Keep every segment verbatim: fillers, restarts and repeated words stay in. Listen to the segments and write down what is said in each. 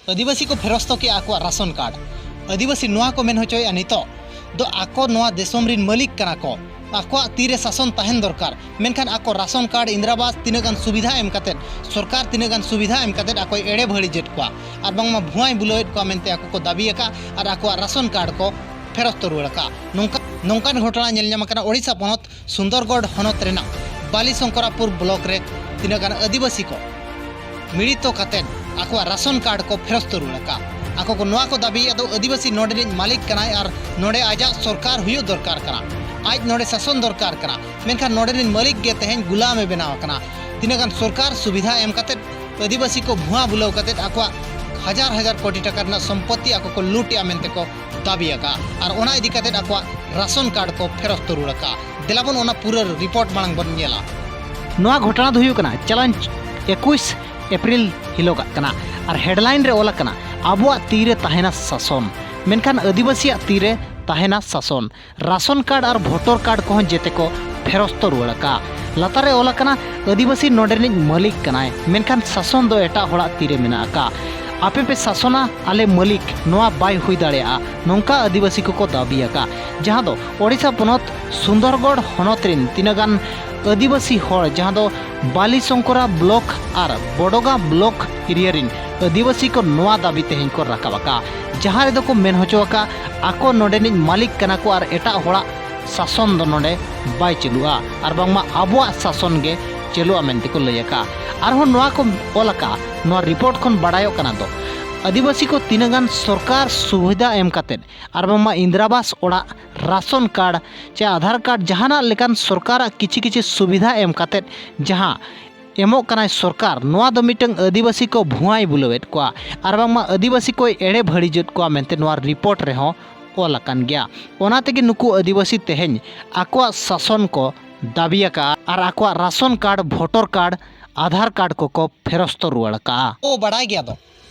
ᱟᱹᱫᱤᱵᱟᱹᱥᱤ ᱠᱚ ᱯᱷᱮᱨᱚᱥᱛᱚ ᱠᱮᱜᱼᱟ ᱟᱠᱚᱣᱟᱜ ᱨᱟᱥᱚᱱ ᱠᱟᱨᱰ᱾ ᱟᱹᱫᱤᱵᱟᱹᱥᱤ ᱱᱚᱣᱟ ᱠᱚ ᱢᱮᱱ ᱦᱚᱪᱚᱭᱮᱫᱼᱟ ᱱᱤᱛᱚᱜ ᱫᱚ ᱟᱠᱚ ᱱᱚᱣᱟ ᱫᱤᱥᱚᱢ ᱨᱤᱱ ᱢᱟᱹᱞᱤᱠ ᱠᱟᱱᱟ ᱠᱚ, ᱟᱠᱚᱣᱟᱜ ᱛᱤᱨᱮ ᱥᱟᱥᱚᱱ ᱛᱟᱦᱮᱱ ᱫᱚᱨᱠᱟᱨ, ᱢᱮᱱᱠᱷᱟᱱ ᱟᱠᱚ ᱨᱟᱥᱚᱱ ᱠᱟᱨᱰ, ᱤᱱᱫᱨᱟᱵᱟᱥ ᱛᱤᱱᱟᱹᱜ ᱜᱟᱱ ᱥᱩᱵᱤᱫᱷᱟ ᱮᱢ ᱠᱟᱛᱮᱫ, ᱥᱚᱨᱠᱟᱨ ᱛᱤᱱᱟᱹᱜ ᱜᱟᱱ ᱥᱩᱵᱤᱫᱷᱟ ᱮᱢ ᱠᱟᱛᱮᱫ ᱟᱠᱚᱭ ᱮᱲᱮ ᱵᱷᱟᱹᱲᱤᱡᱮᱫ ᱠᱚᱣᱟ ᱟᱨ ᱵᱟᱝᱢᱟ ᱵᱷᱩᱣᱟᱭ ᱵᱩᱞᱟᱹᱣᱮᱫ ᱠᱚᱣᱟ ᱢᱮᱱᱛᱮ ᱟᱠᱚ ᱠᱚ ᱫᱟᱹᱵᱤ ᱟᱠᱟᱫ ᱟᱨ ᱟᱠᱚᱣᱟᱜ ᱨᱟᱥᱚᱱ ᱠᱟᱨᱰ ᱠᱚ ᱯᱷᱮᱨᱚᱥᱛᱚ ᱨᱩᱣᱟᱹᱲ ᱟᱠᱟᱫ᱾ ᱱᱚᱝᱠᱟ, ᱱᱚᱝᱠᱟᱱ ᱜᱷᱚᱴᱚᱱᱟ ᱧᱮᱞ ᱧᱟᱢ ᱟᱠᱟᱱᱟ ᱳᱰᱤᱥᱟ ᱯᱚᱱᱚᱛ ᱥᱩᱱᱫᱚᱨᱜᱚᱲ ᱦᱚᱱᱚᱛ ᱨᱮᱱᱟᱜ ᱵᱟᱞᱤᱥᱚᱝᱠᱚᱨᱟᱯᱩᱨ ᱵᱞᱚᱠ ᱨᱮ ᱛᱤᱱᱟᱹᱜ ᱜᱟᱱ ᱟᱹᱫᱤᱵᱟᱹᱥᱤ ᱠᱚ ᱢᱤᱲᱤᱛᱚ ᱠᱟᱛᱮᱫ ᱟᱠᱚᱣᱟᱜ ᱨᱟᱥᱚᱱ ᱠᱟᱨᱰ ᱠᱚ ᱯᱷᱮᱨᱚᱥᱛᱚ ᱨᱩᱣᱟᱹᱲ ᱟᱠᱟᱫ᱾ ᱟᱠᱚ ᱠᱚ ᱱᱚᱣᱟ ᱠᱚ ᱫᱟᱹᱵᱤᱭᱮᱫ ᱫᱚ ᱟᱹᱫᱤᱵᱟᱹᱥᱤ ᱱᱚᱰᱮ ᱨᱤᱱᱤᱡ ᱢᱟᱹᱞᱤᱠ ᱠᱟᱱᱟᱭ ᱟᱨ ᱱᱚᱰᱮ ᱟᱡᱟᱜ ᱥᱚᱨᱠᱟᱨ ᱦᱩᱭᱩᱜ ᱫᱚᱨᱠᱟᱨ ᱠᱟᱱᱟ, ᱟᱡ ᱱᱚᱰᱮ ᱥᱟᱥᱚᱱ ᱫᱚᱨᱠᱟᱨ ᱠᱟᱱᱟ, ᱢᱮᱱᱠᱷᱟᱱ ᱱᱚᱰᱮ ᱨᱤᱱ ᱢᱟᱹᱞᱤᱠ ᱜᱮ ᱛᱮᱦᱮᱧ ᱜᱩᱞᱟᱢ ᱮ ᱵᱮᱱᱟᱣ ᱟᱠᱟᱱᱟ᱾ ᱛᱤᱱᱟᱹᱜ ᱜᱟᱱ ᱥᱚᱨᱠᱟᱨ ᱥᱩᱵᱤᱫᱷᱟ ᱮᱢ ᱠᱟᱛᱮᱫ ᱟᱹᱫᱤᱵᱟᱹᱥᱤ ᱠᱚ ᱵᱷᱩᱣᱟ ᱵᱩᱞᱟᱹᱣ ᱠᱟᱛᱮᱫ ᱟᱠᱚᱣᱟᱜ ᱦᱟᱡᱟᱨ ᱦᱟᱡᱟᱨ ᱠᱳᱴᱤ ᱴᱟᱠᱟ ᱨᱮᱱᱟᱜ ᱥᱚᱢᱯᱚᱛᱛᱤ ᱟᱠᱚ ᱠᱚ ᱞᱩᱴ ᱮᱜᱼᱟ ᱢᱮᱱᱛᱮ ᱠᱚ ᱫᱟᱹᱵᱤ ᱟᱠᱟᱫ ᱟᱨ ᱚᱱᱟ ᱤᱫᱤ ᱠᱟᱛᱮᱫ ᱟᱠᱚᱣᱟᱜ ᱨᱟᱥᱚᱱ ᱠᱟᱨᱰ ᱠᱚ ᱯᱷᱮᱨᱚᱥᱛᱚ ᱨᱩᱣᱟᱹᱲ ᱟᱠᱟᱫ᱾ ᱫᱮᱞᱟ ᱵᱚᱱ ᱚᱱᱟ ᱯᱩᱨᱟᱹ ᱨᱤᱯᱳᱨᱴ ᱢᱟᱲᱟᱝ ᱵᱚᱱ ᱧᱮᱞᱟ᱾ ᱱᱚᱣᱟ ᱜᱷᱚᱴᱚᱱᱟ ᱫᱚ ᱦᱩᱭᱩᱜ ᱠᱟᱱᱟ ᱪᱟᱞᱟᱣᱮᱱ ᱮᱠᱩᱥ ᱮᱯᱨᱤᱞ ᱦᱤᱞᱳᱜᱟᱜ ᱠᱟᱱᱟ ᱟᱨ ᱦᱮᱰᱞᱟᱭᱤᱱ ᱨᱮ ᱚᱞ ᱟᱠᱟᱱᱟ, "ᱟᱵᱚᱣᱟᱜ ᱛᱤᱨᱮ ᱛᱟᱦᱮᱱᱟ ᱥᱟᱥᱚᱱ, ᱢᱮᱱᱠᱷᱟᱱ ᱟᱹᱫᱤᱵᱟᱹᱥᱤᱭᱟᱜ ᱛᱤᱨᱮ ᱛᱟᱦᱮᱱᱟ ᱥᱟᱥᱚᱱ, ᱨᱟᱥᱚᱱ ᱠᱟᱨᱰ ᱟᱨ ᱵᱷᱳᱴᱚᱨ ᱠᱟᱨᱰ ᱠᱚᱦᱚᱸ ᱡᱮᱛᱮ ᱠᱚ ᱯᱷᱮᱨᱚᱥᱛᱚ ᱨᱩᱣᱟᱹᱲ ᱟᱠᱟᱫ᱾" ᱞᱟᱛᱟᱨ ᱨᱮ ᱚᱞ ᱟᱠᱟᱱᱟ, "ᱟᱹᱫᱤᱵᱟᱹᱥᱤ ᱱᱚᱰᱮ ᱨᱤᱱᱤᱡ ᱢᱟᱹᱞᱤᱠ ᱠᱟᱱᱟᱭ, ᱢᱮᱱᱠᱷᱟᱱ ᱥᱟᱥᱚᱱ ᱫᱚ ᱮᱴᱟᱜ ᱦᱚᱲᱟᱜ ᱛᱤᱨᱮ ᱢᱮᱱᱟᱜ ᱟᱠᱟᱫ᱾ ᱟᱯᱮ ᱯᱮ ᱥᱟᱥᱚᱱᱟ, ᱟᱞᱮ ᱢᱟᱹᱞᱤᱠ, ᱱᱚᱣᱟ ᱵᱟᱭ ᱦᱩᱭ ᱫᱟᱲᱮᱭᱟᱜᱼᱟ", ᱱᱚᱝᱠᱟ ᱟᱹᱫᱤᱵᱟᱹᱥᱤ ᱠᱚᱠᱚ ᱫᱟᱹᱵᱤ ᱟᱠᱟᱫ᱾ ᱡᱟᱦᱟᱸ ᱫᱚ ᱳᱰᱤᱥᱟ ᱯᱚᱱᱚᱛ ᱥᱩᱱᱫᱚᱨᱜᱚᱲ ᱦᱚᱱᱚᱛ ᱨᱤᱱ ᱛᱤᱱᱟᱹᱜ ᱜᱟᱱ ᱟᱹᱫᱤᱵᱟᱹᱥᱤ ᱦᱚᱲ, ᱡᱟᱦᱟᱸ ᱫᱚ ᱵᱟᱞᱤᱥᱚᱝᱠᱚᱨᱟ ᱵᱞᱚᱠ ᱟᱨ ᱵᱚᱰᱚᱜᱟ ᱵᱞᱚᱠ ᱮᱨᱤᱭᱟ ᱨᱤᱱ ᱟᱹᱫᱤᱵᱟᱹᱥᱤ ᱠᱚ ᱱᱚᱣᱟ ᱫᱟᱹᱵᱤ ᱛᱮᱦᱮᱧ ᱠᱚ ᱨᱟᱠᱟᱵ ᱟᱠᱟᱫ, ᱡᱟᱦᱟᱸ ᱨᱮᱫᱚ ᱠᱚ ᱢᱮᱱ ᱦᱚᱪᱚ ᱟᱠᱟᱫ ᱟᱠᱚ ᱱᱚᱰᱮᱱᱤᱡ ᱢᱟᱹᱞᱤᱠ ᱠᱟᱱᱟ ᱠᱚ ᱟᱨ ᱮᱴᱟᱜ ᱦᱚᱲᱟᱜ ᱥᱟᱥᱚᱱ ᱫᱚ ᱱᱚᱰᱮ ᱵᱟᱭ ᱪᱟᱹᱞᱩᱜᱼᱟ ᱟᱨ ᱵᱟᱝᱢᱟ ᱟᱵᱚᱣᱟᱜ ᱥᱟᱥᱚᱱ ᱜᱮ ᱪᱟᱹᱞᱩᱜᱼᱟ ᱢᱮᱱᱛᱮ ᱠᱚ ᱞᱟᱹᱭ ᱟᱠᱟᱫ᱾ ᱟᱨᱦᱚᱸ ᱱᱚᱣᱟ ᱠᱚ ᱚᱞ ᱟᱠᱟᱫ, ᱱᱚᱣᱟ ᱨᱤᱯᱳᱨᱴ ᱠᱷᱚᱱ ᱵᱟᱰᱟᱭᱚᱜ ᱠᱟᱱᱟ ᱫᱚ ᱟᱹᱫᱤᱵᱟᱹᱥᱤ ᱠᱚ ᱛᱤᱱᱟᱹᱜ ᱜᱟᱱ ᱥᱚᱨᱠᱟᱨ ᱥᱩᱵᱤᱫᱷᱟ ᱮᱢ ᱠᱟᱛᱮᱫ ᱟᱨ ᱵᱟᱝᱢᱟ ᱤᱱᱫᱨᱟᱵᱟᱥ ᱚᱲᱟᱜ, ᱨᱟᱥᱚᱱ ᱠᱟᱨᱰ ᱪᱮ ᱟᱫᱷᱟᱨ ᱠᱟᱨᱰ ᱡᱟᱦᱟᱱᱟᱜ ᱞᱮᱠᱟᱱ ᱥᱚᱨᱠᱟᱨᱟᱜ ᱠᱤᱪᱷᱤ ᱠᱤᱪᱷᱤ ᱥᱩᱵᱤᱫᱷᱟ ᱮᱢ ᱠᱟᱛᱮᱫ ᱡᱟᱦᱟᱸ ᱮᱢᱚᱜ ᱠᱟᱱᱟᱭ ᱥᱚᱨᱠᱟᱨ, ᱱᱚᱣᱟ ᱫᱚ ᱢᱤᱫᱴᱟᱝ ᱟᱹᱫᱤᱵᱟᱹᱥᱤ ᱠᱚ ᱵᱷᱩᱣᱟᱭ ᱵᱩᱞᱟᱹᱣᱮᱫ ᱠᱚᱣᱟ ᱟᱨ ᱵᱟᱝᱢᱟ ᱟᱹᱫᱤᱵᱟᱹᱥᱤ ᱠᱚᱭ ᱮᱲᱮ ᱵᱷᱟᱹᱲᱤᱡᱮᱫ ᱠᱚᱣᱟ ᱢᱮᱱᱛᱮ ᱱᱚᱣᱟ ᱨᱤᱯᱳᱨᱴ ᱨᱮᱦᱚᱸ ᱚᱞ ᱟᱠᱟᱱ ᱜᱮᱭᱟ᱾ ᱚᱱᱟ ᱛᱮᱜᱮ ᱱᱩᱠᱩ ᱟᱹᱫᱤᱵᱟᱹᱥᱤ ᱛᱮᱦᱮᱧ ᱟᱠᱚᱣᱟᱜ ᱥᱟᱥᱚᱱ ᱠᱚ ᱫᱟᱹᱵᱤ ᱟᱠᱟᱫᱼᱟ ᱟᱨ ᱟᱠᱚᱣᱟᱜ ration card, voter card, Aadhaar card ᱠᱚᱠᱚ ᱯᱷᱮᱨᱚᱥᱛᱚ ᱨᱩᱣᱟᱹᱲ ᱟᱠᱟᱫᱼᱟ᱾ ᱠᱚ ᱵᱟᱰᱟᱭ ᱜᱮᱭᱟ ᱫᱚ,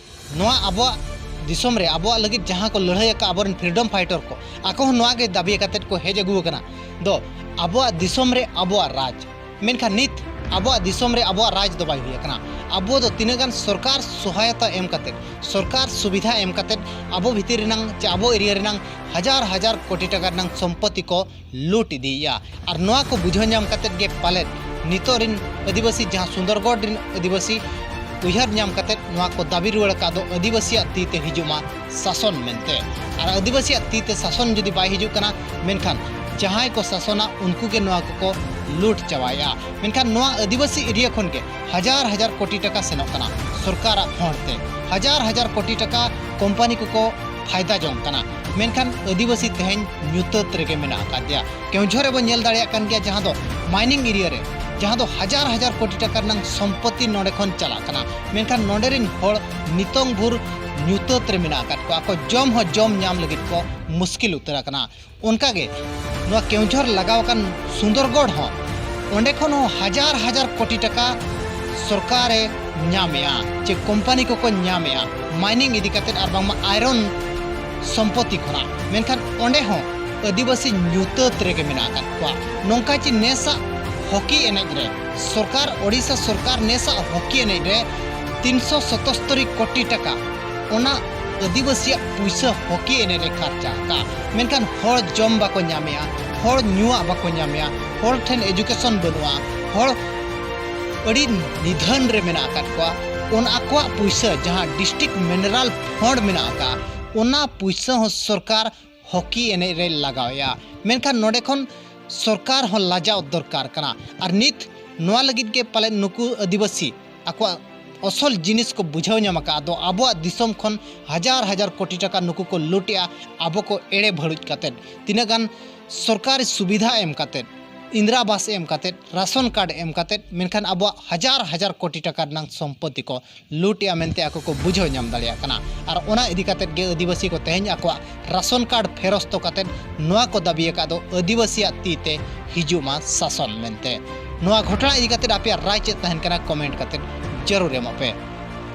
ᱱᱚᱣᱟ ᱟᱵᱚᱣᱟᱜ ᱫᱤᱥᱚᱢ ᱨᱮ ᱟᱵᱚᱣᱟᱜ ᱞᱟᱹᱜᱤᱫ ᱡᱟᱦᱟᱸ ᱠᱚ ᱞᱟᱹᱲᱦᱟᱹᱭ ᱟᱠᱟᱫ ᱟᱵᱚᱨᱮᱱ ᱯᱷᱨᱤᱰᱚᱢ ᱯᱷᱟᱭᱴᱚᱨ ᱠᱚ, ᱟᱠᱚ ᱦᱚᱸ ᱱᱚᱣᱟ ᱜᱮ ᱫᱟᱹᱵᱤ ᱠᱟᱛᱮᱫ ᱠᱚ ᱦᱮᱡ ᱟᱹᱜᱩ ᱟᱠᱟᱱᱟ ᱫᱚ, ᱟᱵᱚᱣᱟᱜ ᱫᱤᱥᱚᱢ ᱨᱮ ᱟᱵᱚᱣᱟᱜ ᱨᱟᱡᱽ᱾ ᱢᱮᱱᱠᱷᱟᱱ ᱱᱤᱛ ᱟᱵᱚᱣᱟᱜ ᱫᱤᱥᱚᱢ ᱨᱮ ᱟᱵᱚᱣᱟᱜ ᱨᱟᱡᱽ ᱫᱚ ᱵᱟᱭ ᱦᱩᱭ ᱟᱠᱟᱱᱟ᱾ ᱟᱵᱚ ᱫᱚ ᱛᱤᱱᱟᱹᱜ ᱜᱟᱱ ᱥᱚᱨᱠᱟᱨ ᱥᱚᱦᱟᱭᱚᱛᱟ ᱮᱢ ᱠᱟᱛᱮᱫ, ᱥᱚᱨᱠᱟᱨ ᱥᱩᱵᱤᱫᱷᱟ ᱮᱢ ᱠᱟᱛᱮᱫ ᱟᱵᱚ ᱵᱷᱤᱛᱤᱨ ᱨᱮᱱᱟᱝ ᱪᱮ ᱟᱵᱚ ᱮᱨᱤᱭᱟ ᱨᱮᱱᱟᱝ ᱦᱟᱡᱟᱨ ᱦᱟᱡᱟᱨ ᱠᱳᱴᱤ ᱴᱟᱠᱟ ᱨᱮᱱᱟᱝ ᱥᱚᱢᱯᱚᱛᱤ ᱠᱚ ᱞᱩᱴ ᱤᱫᱤᱭᱮᱫᱼᱟ᱾ ᱟᱨ ᱱᱚᱣᱟ ᱠᱚ ᱵᱩᱡᱷᱟᱹᱣ ᱧᱟᱢ ᱠᱟᱛᱮᱫ ᱜᱮ ᱯᱟᱞᱮᱫ ᱱᱤᱛᱚᱜ ᱨᱤᱱ ᱟᱹᱫᱤᱵᱟᱹᱥᱤ, ᱡᱟᱦᱟᱸ ᱥᱩᱱᱫᱚᱨᱜᱚᱲ ᱨᱤᱱ ᱟᱹᱫᱤᱵᱟᱹᱥᱤ ᱩᱭᱦᱟᱹᱨ ᱧᱟᱢ ᱠᱟᱛᱮᱫ ᱱᱚᱣᱟ ᱠᱚ ᱫᱟᱹᱵᱤ ᱨᱩᱣᱟᱹᱲ ᱟᱠᱟᱫ ᱫᱚ ᱟᱹᱫᱤᱵᱟᱹᱥᱤᱭᱟᱜ ᱛᱤ ᱛᱮ ᱦᱤᱡᱩᱜ ᱢᱟ ᱥᱟᱥᱚᱱ ᱢᱮᱱᱛᱮ᱾ ᱟᱨ ᱟᱹᱫᱤᱵᱟᱹᱥᱤᱭᱟᱜ ᱛᱤ ᱛᱮ ᱥᱟᱥᱚᱱ ᱡᱩᱫᱤ ᱵᱟᱭ ᱦᱤᱡᱩᱜ ᱠᱟᱱᱟ, ᱢᱮᱱᱠᱷᱟᱱ ᱡᱟᱦᱟᱸᱭ ᱠᱚ ᱥᱟᱥᱚᱱᱟ ᱩᱱᱠᱩ ᱜᱮ ᱱᱚᱣᱟ ᱠᱚᱠᱚ ᱞᱩᱴ ᱪᱟᱵᱟᱭᱮᱫᱼᱟ᱾ ᱢᱮᱱᱠᱷᱟᱱ ᱱᱚᱣᱟ ᱟᱹᱫᱤᱵᱟᱹᱥᱤ ᱮᱨᱤᱭᱟ ᱠᱷᱚᱱ ᱜᱮ ᱦᱟᱡᱟᱨ ᱦᱟᱡᱟᱨ ᱠᱳᱴᱤ ᱴᱟᱠᱟ ᱥᱮᱱᱚᱜ ᱠᱟᱱᱟ ᱥᱚᱨᱠᱟᱨᱟᱜ ᱯᱷᱚᱸᱰ ᱛᱮ, ᱦᱟᱡᱟᱨ ᱦᱟᱡᱟᱨ ᱠᱳᱴᱤ ᱴᱟᱠᱟ ᱠᱳᱢᱯᱟᱱᱤ ᱠᱚᱠᱚ ᱯᱷᱟᱭᱫᱟ ᱡᱚᱝ ᱠᱟᱱᱟ, ᱢᱮᱱᱠᱷᱟᱱ ᱟᱹᱫᱤᱵᱟᱹᱥᱤ ᱛᱮᱦᱮᱧ ᱧᱩᱛᱟᱹᱛ ᱨᱮᱜᱮ ᱢᱮᱱᱟᱜ ᱟᱠᱟᱫᱮᱭᱟ᱾ ᱠᱮᱣᱡᱷᱚᱨ ᱨᱮᱵᱚᱱ ᱧᱮᱞ ᱫᱟᱲᱮᱭᱟᱜ ᱠᱟᱱ ᱜᱮᱭᱟ, ᱡᱟᱦᱟᱸ ᱫᱚ ᱢᱟᱭᱱᱤᱝ ᱮᱨᱤᱭᱟ ᱨᱮ, ᱡᱟᱦᱟᱸ ᱫᱚ ᱦᱟᱡᱟᱨ ᱦᱟᱡᱟᱨ ᱠᱳᱴᱤ ᱴᱟᱠᱟ ᱨᱮᱱᱟᱜ ᱥᱚᱢᱯᱚᱛᱤ ᱱᱚᱰᱮ ᱠᱷᱚᱱ ᱪᱟᱞᱟᱜ ᱠᱟᱱᱟ, ᱢᱮᱱᱠᱷᱟᱱ ᱱᱚᱰᱮ ᱨᱤᱱ ᱦᱚᱲ ᱱᱤᱛᱚᱝ ᱵᱷᱳᱨ ᱧᱩᱛᱟᱹᱛ ᱨᱮ ᱢᱮᱱᱟᱜ ᱟᱠᱟᱫ ᱠᱚᱣᱟ᱾ ᱟᱠᱚ ᱡᱚᱢ ᱦᱚᱸ ᱡᱚᱢ ᱧᱟᱢ ᱞᱟᱹᱜᱤᱫ ᱠᱚ ᱢᱩᱥᱠᱤᱞ ᱩᱛᱟᱹᱨ ᱟᱠᱟᱱᱟ᱾ ᱚᱱᱠᱟᱜᱮ ᱱᱚᱣᱟ ᱠᱮᱣᱡᱷᱚᱨ ᱞᱟᱜᱟᱣ ᱟᱠᱟᱱ ᱥᱩᱱᱫᱚᱨᱜᱚᱲ ᱦᱚᱸ, ᱚᱸᱰᱮ ᱠᱷᱚᱱ ᱦᱚᱸ ᱦᱟᱡᱟᱨ ᱦᱟᱡᱟᱨ ᱠᱳᱴᱤ ᱴᱟᱠᱟ ᱥᱚᱨᱠᱟᱨᱮ ᱧᱟᱢᱮᱜᱼᱟ, ᱪᱮ ᱠᱳᱢᱯᱟᱱᱤ ᱠᱚᱠᱚ ᱧᱟᱢᱮᱜᱼᱟ ᱢᱟᱭᱱᱤᱝ ᱤᱫᱤ ᱠᱟᱛᱮᱫ ᱟᱨ ᱵᱟᱝᱢᱟ ᱟᱭᱨᱚᱱ ᱥᱚᱢᱯᱚᱛᱤ ᱠᱷᱚᱱᱟᱜ᱾ ᱢᱮᱱᱠᱷᱟᱱ ᱚᱸᱰᱮ ᱦᱚᱸ ᱟᱹᱫᱤᱵᱟᱹᱥᱤ ᱧᱩᱛᱟᱹᱛ ᱨᱮᱜᱮ ᱢᱮᱱᱟᱜ ᱟᱠᱟᱫ ᱠᱚᱣᱟ᱾ ᱱᱚᱝᱠᱟ ᱪᱮ ᱱᱮᱥᱟᱜ ᱦᱚᱠᱤ ᱮᱱᱮᱡ ᱨᱮ ᱥᱚᱨᱠᱟᱨ, ᱳᱰᱤᱥᱟ ᱥᱚᱨᱠᱟᱨ ᱱᱮᱥᱟᱜ ᱦᱚᱠᱤ ᱮᱱᱮᱡ ᱨᱮ ᱛᱤᱱᱥᱚ ᱥᱚᱛᱚᱥᱛᱚᱨᱤ ᱠᱳᱴᱤ ᱴᱟᱠᱟ ᱚᱱᱟ ᱟᱹᱫᱤᱵᱟᱹᱥᱤᱭᱟᱜ ᱯᱩᱭᱥᱟᱹ ᱦᱚᱠᱤ ᱮᱱᱮᱡ ᱨᱮ ᱠᱷᱟᱨᱪᱟ ᱟᱠᱟᱫᱼᱟ᱾ ᱢᱮᱱᱠᱷᱟᱱ ᱦᱚᱲ ᱡᱚᱢ ᱵᱟᱠᱚ ᱧᱟᱢᱮᱜᱼᱟ, ᱦᱚᱲ ᱧᱩᱣᱟᱜ ᱵᱟᱠᱚ ᱧᱟᱢᱮᱜᱼᱟ, ᱦᱚᱲ ᱴᱷᱮᱱ ᱮᱡᱩᱠᱮᱥᱚᱱ ᱵᱟᱹᱱᱩᱜᱼᱟ, ᱦᱚᱲ ᱟᱹᱰᱤ ᱱᱤᱫᱷᱟᱹᱱ ᱨᱮ ᱢᱮᱱᱟᱜ ᱟᱠᱟᱫ ᱠᱚᱣᱟ᱾ ᱚᱱᱟ ᱟᱠᱚᱣᱟᱜ ᱯᱩᱭᱥᱟᱹ, ᱡᱟᱦᱟᱸ ᱰᱤᱥᱴᱨᱤᱠᱴ ᱢᱤᱱᱟᱨᱟᱞ ᱯᱷᱚᱸᱰ ᱢᱮᱱᱟᱜ ᱟᱠᱟᱫᱼᱟ, ᱚᱱᱟ ᱯᱩᱭᱥᱟᱹ ᱦᱚᱸ ᱥᱚᱨᱠᱟᱨ ᱦᱚᱠᱤ ᱮᱱᱮᱡ ᱨᱮ ᱞᱟᱜᱟᱣᱮᱜᱼᱟ᱾ ᱢᱮᱱᱠᱷᱟᱱ ᱱᱚᱰᱮ ᱠᱷᱚᱱ ᱥᱚᱨᱠᱟᱨ ᱦᱚᱸ ᱞᱟᱡᱟᱣ ᱫᱚᱨᱠᱟᱨ ᱠᱟᱱᱟ᱾ ᱟᱨ ᱱᱤᱛ ᱱᱚᱣᱟ ᱞᱟᱹᱜᱤᱫ ᱜᱮ ᱯᱟᱞᱮᱱ ᱱᱩᱠᱩ ᱟᱹᱫᱤᱵᱟᱹᱥᱤ ᱟᱠᱚᱣᱟᱜ ᱟᱥᱚᱞ ᱡᱤᱱᱤᱥ ᱠᱚ ᱵᱩᱡᱷᱟᱹᱣ ᱧᱟᱢ ᱟᱠᱟᱫ ᱫᱚ, ᱟᱵᱚᱣᱟᱜ ᱫᱤᱥᱚᱢ ᱠᱷᱚᱱ ᱦᱟᱡᱟᱨ ᱦᱟᱡᱟᱨ ᱠᱳᱴᱤ ᱴᱟᱠᱟ ᱱᱩᱠᱩ ᱠᱚ ᱞᱩᱴᱮᱜᱼᱟ, ᱟᱵᱚ ᱠᱚ ᱮᱲᱮ ᱵᱷᱟᱹᱲᱩᱡ ᱠᱟᱛᱮᱫ, ᱛᱤᱱᱟᱹᱜ ᱜᱟᱱ ᱥᱚᱨᱠᱟᱨᱤ ᱥᱩᱵᱤᱫᱷᱟ ᱮᱢ ᱠᱟᱛᱮᱫ, ᱤᱱᱫᱨᱟ ᱟᱵᱟᱥ ᱮᱢ ᱠᱟᱛᱮᱫ, ᱨᱟᱥᱚᱱ ᱠᱟᱨᱰ ᱮᱢ ᱠᱟᱛᱮᱫ, ᱢᱮᱱᱠᱷᱟᱱ ᱟᱵᱚᱣᱟᱜ ᱦᱟᱡᱟᱨ ᱦᱟᱡᱟᱨ ᱠᱳᱴᱤ ᱴᱟᱠᱟ ᱨᱮᱱᱟᱜ ᱥᱚᱢᱯᱚᱛᱤ ᱠᱚ ᱞᱩᱴᱮᱜᱼᱟ ᱢᱮᱱᱛᱮ ᱟᱠᱚ ᱠᱚ ᱵᱩᱡᱷᱟᱹᱣ ᱧᱟᱢ ᱫᱟᱲᱮᱭᱟᱜ ᱠᱟᱱᱟ᱾ ᱟᱨ ᱚᱱᱟ ᱤᱫᱤ ᱠᱟᱛᱮᱫ ᱜᱮ ᱟᱹᱫᱤᱵᱟᱹᱥᱤ ᱠᱚ ᱛᱮᱦᱮᱧ ᱟᱠᱚᱣᱟᱜ ᱨᱟᱥᱚᱱ ᱠᱟᱨᱰ ᱯᱷᱮᱨᱚᱥᱛᱚ ᱠᱟᱛᱮᱫ ᱱᱚᱣᱟ ᱠᱚ ᱫᱟᱹᱵᱤ ᱟᱠᱟᱫ ᱫᱚ ᱟᱹᱫᱤᱵᱟᱹᱥᱤᱭᱟᱜ ᱛᱤ ᱛᱮ ᱦᱤᱡᱩᱜ ᱢᱟ ᱥᱟᱥᱚᱱ ᱢᱮᱱᱛᱮ᱾ ᱱᱚᱣᱟ ᱜᱷᱚᱴᱚᱱᱟ ᱤᱫᱤ ᱠᱟᱛᱮᱫ ᱟᱯᱮᱭᱟᱜ ᱨᱟᱭ ᱪᱮᱫ ᱛᱟᱦᱮᱱ ᱠᱟᱱᱟ, ᱠᱚᱢᱮᱱᱴ ᱠᱟᱛᱮᱫ ᱡᱟᱹᱨᱩᱲ ᱮᱢᱚᱜ ᱯᱮ᱾